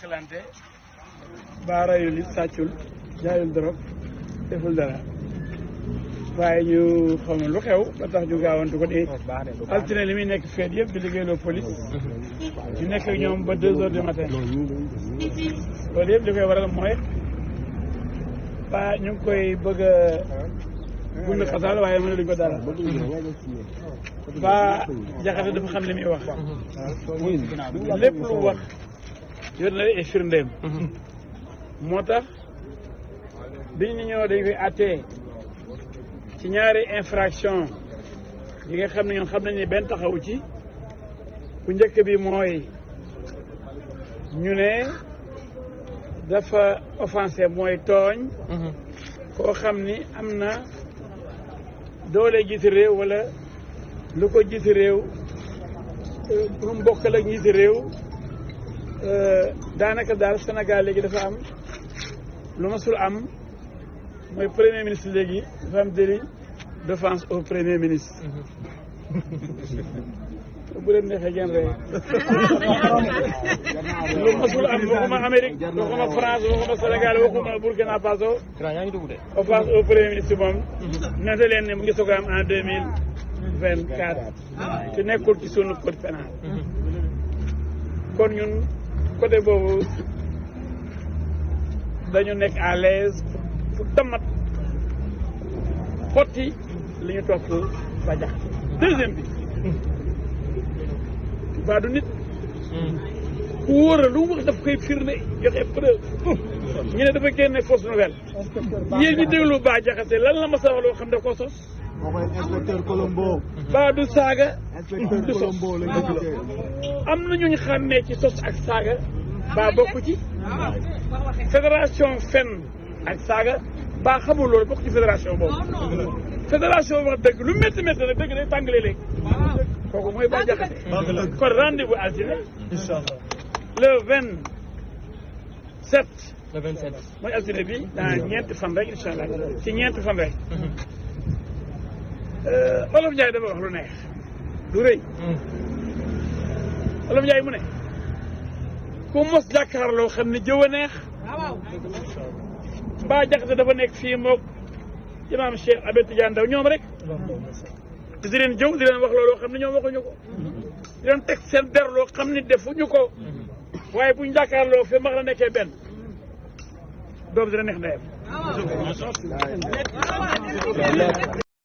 Kalante ba rayul it sàccul jaayul dorog deful dara waaye ñu xam lu xew ba tax ñu gaawantu ko dee altine li muy nekk feet yëpp di liggéeyloo police ñu nekk ak ñoom ba 2 heures du matin loolu yëpp li koy waral mooy ba ñu ngi koy bëgg a gund xasaal waaye mënu luñ ko dara ba jaxate dafa xam li muy wax lépp lu wax yor na ay firndeem moo tax biñ ñu ñëw dañ koy àttee ci ñaari infraction yi nga xam ne ñoom xam nañ ne benn taxawu ci bu njëkk bi mooy ñu ne dafa offensé mooy tooñ koo xam ni am na doole jiite réew wala lu ko jiite réew lu mu bokkal ak jiite réew daanaka daal Sénégal léegi dafa am lu masul am mooy premier ministre léegi dafa am délit d'offense au premier ministre bu leen neexee ngeen rey lu masul am waxuma Amérique waxuma France waxuma Sénégal waxuma Burkina Faso offense au premier ministre moom nete leen ne mu ngi soog a am en 2024 te nekkul ci sunu code pénal kon ñun côté boobu dañu nekk à l'aise pour tamat xotti li ñu topp ba jax deuxième bi waa du nit ku wóor lu mu wax daf koy firnde joxe preuve ñu ne dafa génne fausse nouvelle yéen ñi déglu Bah Diakhaté lan la ma sa wax loo xam ne ko sos inspecteur Colombo ba du saaga inspecteur du sos Colombo la ñu gisee am na ñu xàmmee ci sos ak saaga ba bokk ci fédération fen ak saaga ba xamul loolu bokk ci fédération boobu fédération wax dëgg lu métti métti nag dëgg day tàngalee léegi kooku mooy Bah Diakhaté kon rendez-vous altine Inch'Allah. le 27 Le 27. mooy altine bi dans ñeenti fan rek incha allah ci ñeenti fan rek Olof Ndiaye dafa wax lu neex du rëy Olof Ndiaye mu ne ku mos jàkkaarloo xam ne jëw a neex Bah Diakhaté dafa nekk fii moog imaam Cheikh Ahmed Tidiane Ndao ñoom rek di leen jëw di leen wax looloo xam ne ñoom waxuñu ko di leen teg seen der loo xam ne defuñu ko waaye buñ jàkkaarloo fi max la nekkee benn doom dina neex ndeyam